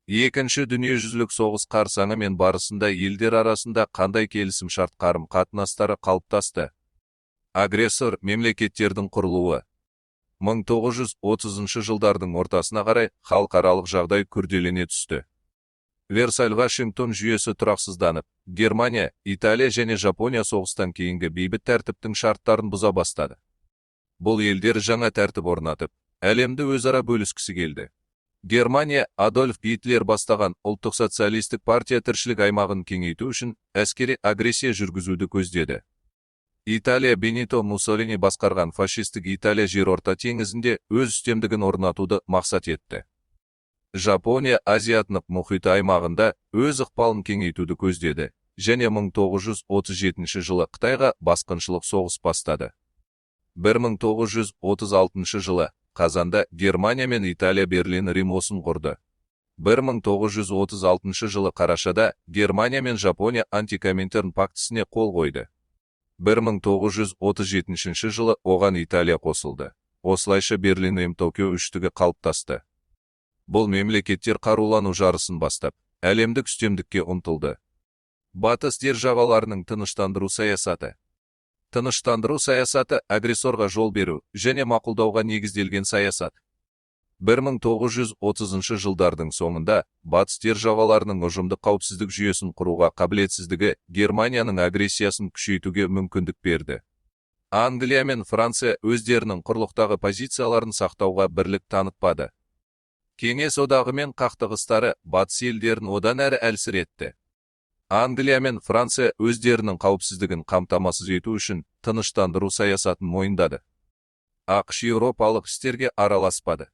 Екінші дүниежүзілік соғыс қарсаңы мен барысында елдер арасында қандай келісімшарт қарым-қатынастары қалыптасты? Агрессор мемлекеттердің құрылуы. 1930 жылдардың ортасына қарай халықаралық жағдай күрделене түсті. Версаль-Вашингтон жүйесі тұрақсызданып, Германия, Италия және Жапония соғыстан кейінгі бейбіт тәртіптің шарттарын бұза бастады. Бұл елдер жаңа тәртіп орнатып, әлемді өзара бөліскісі келді. Германия Адольф Гитлер бастаған ұлттық социалистік партия тіршілік аймағын кеңейту үшін әскери агрессия жүргізуді көздеді. Италия Бенито Муссолини басқарған фашистік Италия Жерорта теңізінде өз үстемдігін орнатуды мақсат етті. Жапония Азия-Тынық мұхиты аймағында өз ықпалын кеңейтуді көздеді және 1937 жылы Қытайға басқыншылық соғыс бастады. 1936 жылы қазанда Германия мен Италия Берлин Римосын құрды. 1936 жылы қарашада Германия мен Жапония Антикоминтерн пактісіне қол қойды. 1937 жылы оған Италия қосылды. Осылайша Берлин Рим Токио үштігі қалыптасты. Бұл мемлекеттер қарулану жарысын бастап, әлемдік үстемдікке ұмтылды. Батыс державаларының тыныштандыру саясаты. Тыныштандыру саясаты — агрессорға жол беру және мақұлдауға негізделген саясат. 1930 жылдардың соңында батыс державаларының ұжымдық қауіпсіздік жүйесін құруға қабілетсіздігі Германияның агрессиясын күшейтуге мүмкіндік берді. Англия мен Франция өздерінің құрлықтағы позицияларын сақтауға бірлік танытпады. Кеңес одағымен қақтығыстары батыс елдерін одан әрі әлсіретті. Англия мен Франция өздерінің қауіпсіздігін қамтамасыз ету үшін тыныштандыру саясатын мойындады. АҚШ еуропалық істерге араласпады.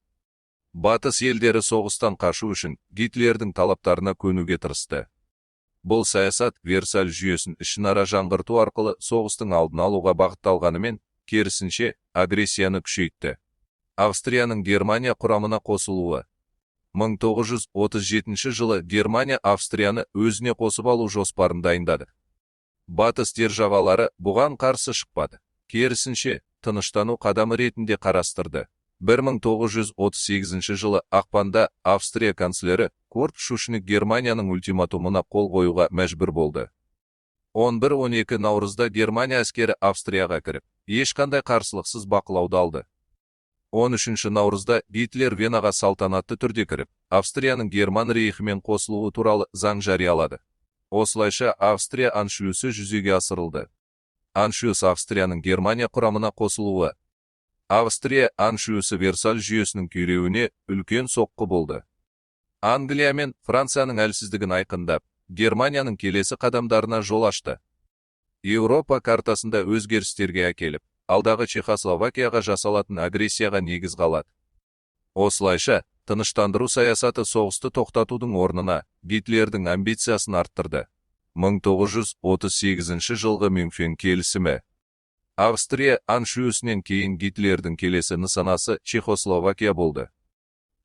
Батыс елдері соғыстан қашу үшін Гитлердің талаптарына көнуге тырысты. Бұл саясат Версаль жүйесін ішінара жаңғырту арқылы соғыстың алдын алуға бағытталғанымен, керісінше, агрессияны күшейтті. Австрияның Германия құрамына қосылуы. 1937 жылы Германия Австрияны өзіне қосып алу жоспарын дайындады. Батыс державалары бұған қарсы шықпады. Керісінше, тыныштану қадамы ретінде қарастырды. 1938 жылы ақпанда Австрия канцлері Курт Шушниг Германияның ультиматумына қол қоюға мәжбүр болды. 11-12 наурызда Германия әскері Австрияға кіріп, ешқандай қарсылықсыз бақылауды алды. 13 наурызда Гитлер Венаға салтанатты түрде кіріп, Австрияның Герман рейхімен қосылуы туралы заң жариялады. Осылайша Австрия аншлюсі жүзеге асырылды. Аншлюс — Австрияның Германия құрамына қосылуы. Австрия аншлюсі Версаль жүйесінің күйреуіне үлкен соққы болды. Англия мен Францияның әлсіздігін айқындап, Германияның келесі қадамдарына жол ашты. Еуропа картасында өзгерістерге әкеліп, алдағы Чехословакияға жасалатын агрессияға негіз қалады. Осылайша, тыныштандыру саясаты соғысты тоқтатудың орнына Гитлердің амбициясын арттырды. 1938 жылғы Мюнхен келісімі. Австрия аншлюсінен кейін Гитлердің келесі нысанасы Чехословакия болды.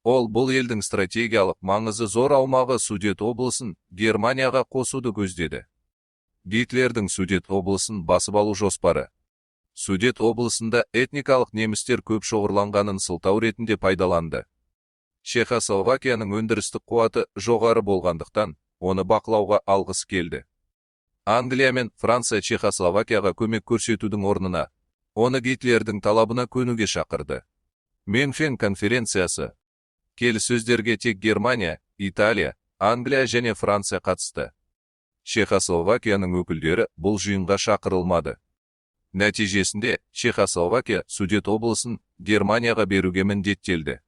Ол бұл елдің стратегиялық маңызы зор аумағы Судет облысын Германияға қосуды көздеді. Гитлердің Судет облысын басып алу жоспары. Судет облысында этникалық немістер көп шоғырланғанын сылтау ретінде пайдаланды. Чехословакияның өндірістік қуаты жоғары болғандықтан, оны бақылауға алғысы келді. Англия мен Франция Чехословакияға көмек көрсетудің орнына, оны Гитлердің талабына көнуге шақырды. Мюнхен конференциясы. Келіссөздерге тек Германия, Италия, Англия және Франция қатысты. Чехословакияның өкілдері бұл жиынға шақырылмады. Нәтижесінде Чехословакия Судет облысын Германияға беруге міндеттелді.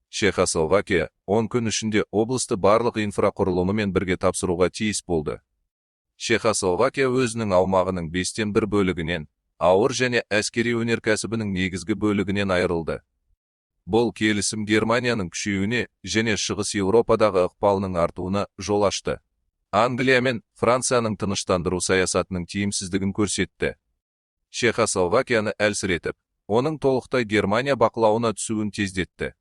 Чехословакия 10 күн ішінде облысты барлық инфрақұрылымымен бірге тапсыруға тиіс болды. Чехословакия өзінің аумағының бестен бір бөлігінен, ауыр және әскери өнеркәсібінің негізгі бөлігінен айырылды. Бұл келісім Германияның күшеюіне және Шығыс Еуропадағы ықпалының артуына жол ашты. Англия мен Францияның тыныштандыру саясатының тиімсіздігін көрсетті. Чехословакияны әлсіретіп, оның толықтай Германия бақылауына түсуін тездетті.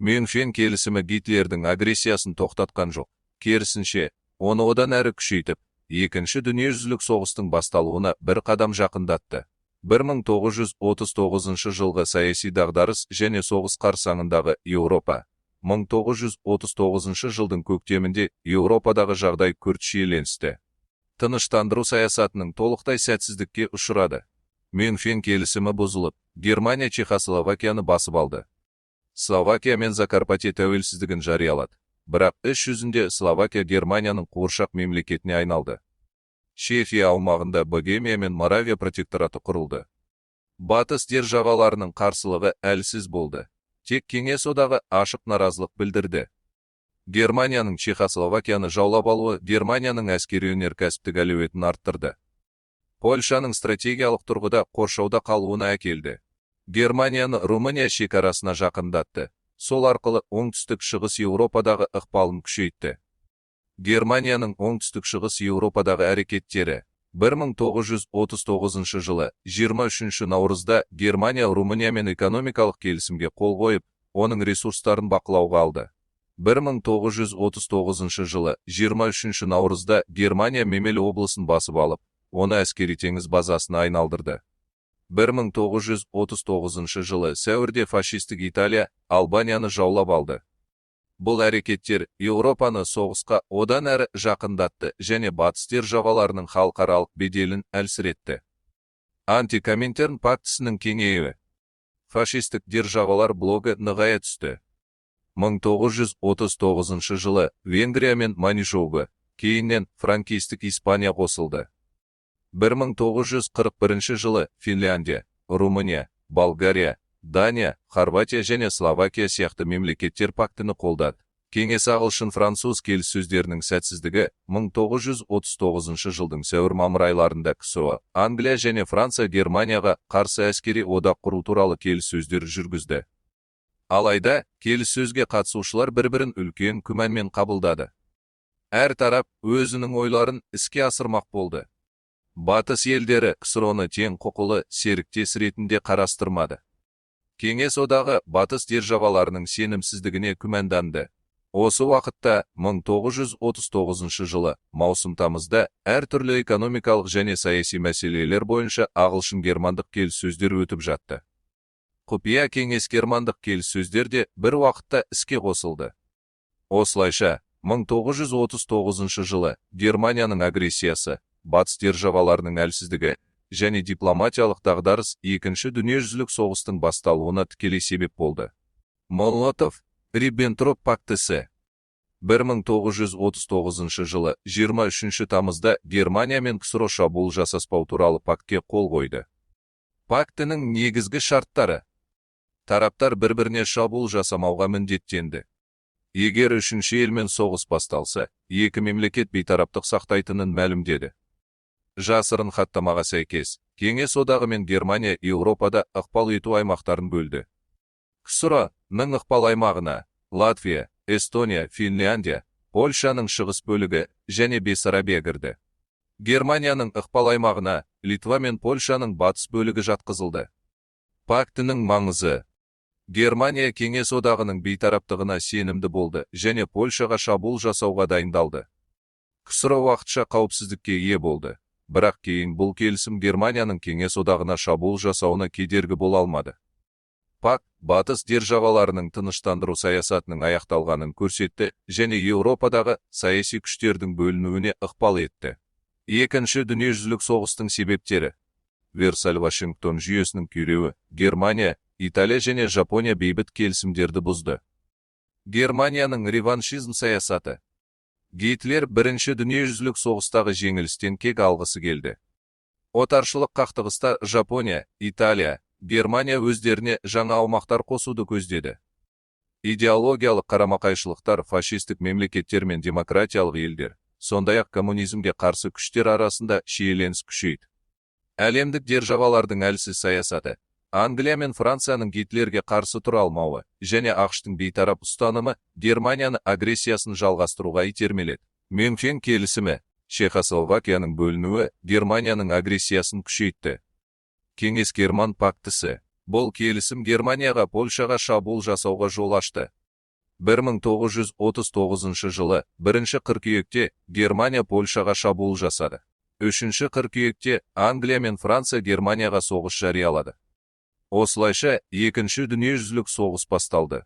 Мюнхен келісімі Гитлердің агрессиясын тоқтатқан жоқ. Керісінше, оны одан әрі күшейтіп, Екінші дүниежүзілік соғыстың басталуына бір қадам жақындатты. 1939 жылғы саяси дағдарыс және соғыс қарсаңындағы Еуропа. 1939 жылдың көктемінде Еуропадағы жағдай күрт шиеленісті. Тыныштандыру саясатының толықтай сәтсіздікке ұшырады. Мюнхен келісімі бұзылып, Германия Чехословакияны басып алды. Словакия мен Закарпатье тәуелсіздігін жариялады. Бірақ іс жүзінде Словакия Германияның қуыршақ мемлекетіне айналды. Чехия аумағында Богемия мен Моравия протектораты құрылды. Батыс державаларының қарсылығы әлсіз болды. Тек Кеңес Одағы ашық наразылық білдірді. Германияның Чехословакияны жаулап алуы Германияның әскери өнеркәсіптік әлеуетін арттырды. Польшаның стратегиялық тұрғыда қоршауда қалуына әкелді. Германияны Румыния шекарасына жақындатты. Сол арқылы оңтүстік-шығыс Еуропадағы ықпалын күшейтті. Германияның оңтүстік-шығыс Еуропадағы әрекеттері. 1939 жылы 23 наурызда Германия Румыниямен экономикалық келісімге қол қойып, оның ресурстарын бақылауға алды. 1939 жылы 23 наурызда Германия Мемель облысын басып алып, оны әскери теңіз базасына айналдырды. 1939 жылы сәуірде фашистік Италия Албанияны жаулап алды. Бұл әрекеттер Еуропаны соғысқа одан әрі жақындатты және батыс державаларының халықаралық беделін әлсіретті. Антикоминтерн пактісінің кеңеюі. Фашистік державалар блогы нығая түсті. 1939 жылы Венгрия мен Маньчжоуы, кейіннен франкистік Испания қосылды. 1941 жылы Финляндия, Румыния, Болгария, Дания, Хорватия және Словакия сияқты мемлекеттер пактіні қолдады. Кеңес ағылшын-француз келіссөздерінің сәтсіздігі. 1939 жылдың сәуір-мамыр айларында КСРО, Англия және Франция Германияға қарсы әскери одақ құру туралы келіссөздер жүргізді. Алайда келіссөзге қатысушылар бір-бірін үлкен күмәнмен қабылдады. Әр тарап өзінің ойларын іске асырмақ болды. Батыс елдері КСРО-ны тең құқылы серіктес ретінде қарастырмады. Кеңес Одағы батыс державаларының сенімсіздігіне күмәнданды. Осы уақытта 1939 жылы маусым-тамызда әртүрлі экономикалық және саяси мәселелер бойынша ағылшын-германдық келіссөздер өтіп жатты. Құпия кеңес-германдық келіссөздер де бір уақытта іске қосылды. Осылайша, 1939 жылы Германияның агрессиясы, батыс державаларының әлсіздігі және дипломатиялық дағдарыс Екінші дүниежүзілік соғыстың басталуына тікелей себеп болды. Молотов-Риббентроп пактісі. 1939 жылы 23 тамызда Германия мен КСРО шабуыл жасаспау туралы пактке қол қойды. Пактінің негізгі шарттары. Тараптар бір-біріне шабуыл жасамауға міндеттенді. Егер үшінші елмен соғыс басталса, екі мемлекет бейтараптық сақтайтынын мәлімдеді. Жасырын хаттамаға сәйкес, Кеңес Одағы мен Германия Еуропада ықпал ету аймақтарын бөлді. КСРО-ның ықпал аймағына Латвия, Эстония, Финляндия, Польшаның шығыс бөлігі және Бессарабия кірді. Германияның ықпал аймағына Литва мен Польшаның батыс бөлігі жатқызылды. Пактінің маңызы. Германия Кеңес Одағының бейтараптығына сенімді болды және Польшаға шабуыл жасауға дайындалды. КСРО уақытша қауіпсіздікке ие болды, бірақ кейін бұл келісім Германияның Кеңес Одағына шабуыл жасауына кедергі бола алмады. Пакт батыс державаларының тыныштандыру саясатының аяқталғанын көрсетті және Еуропадағы саяси күштердің бөлінуіне ықпал етті. Екінші дүниежүзілік соғыстың себептері. Версаль-Вашингтон жүйесінің күйреуі. Германия, Италия және Жапония бейбіт келісімдерді бұзды. Германияның реваншизм саясаты. Гитлер Бірінші дүниежүзілік соғыстағы жеңілістен кек алғысы келді. Отаршылық қақтығыста Жапония, Италия, Германия өздеріне жаңа аумақтар қосуды көздеді. Идеологиялық қарама-қайшылықтар. Фашистік мемлекеттер мен демократиялық елдер, сондай-ақ коммунизмге қарсы күштер арасында шиеленіс күшейді. Әлемдік державалардың әлсіз саясаты. Англия мен Францияның Гитлерге қарсы тұра алмауы және АҚШ-тың бейтарап ұстанымы Германияны агрессиясын жалғастыруға итермеледі. Мюнхен келісімі, Чехословакияның бөлінуі Германияның агрессиясын күшейтті. Кеңес-Герман пактісі. Бұл келісім Германияға Польшаға шабуыл жасауға жол ашты. 1939 жылы 1 қыркүйекте Германия Польшаға шабуыл жасады. 3 қыркүйекте Англия мен Франция Германияға соғыс жариялады. Осылайша, Екінші дүниежүзілік соғыс басталды.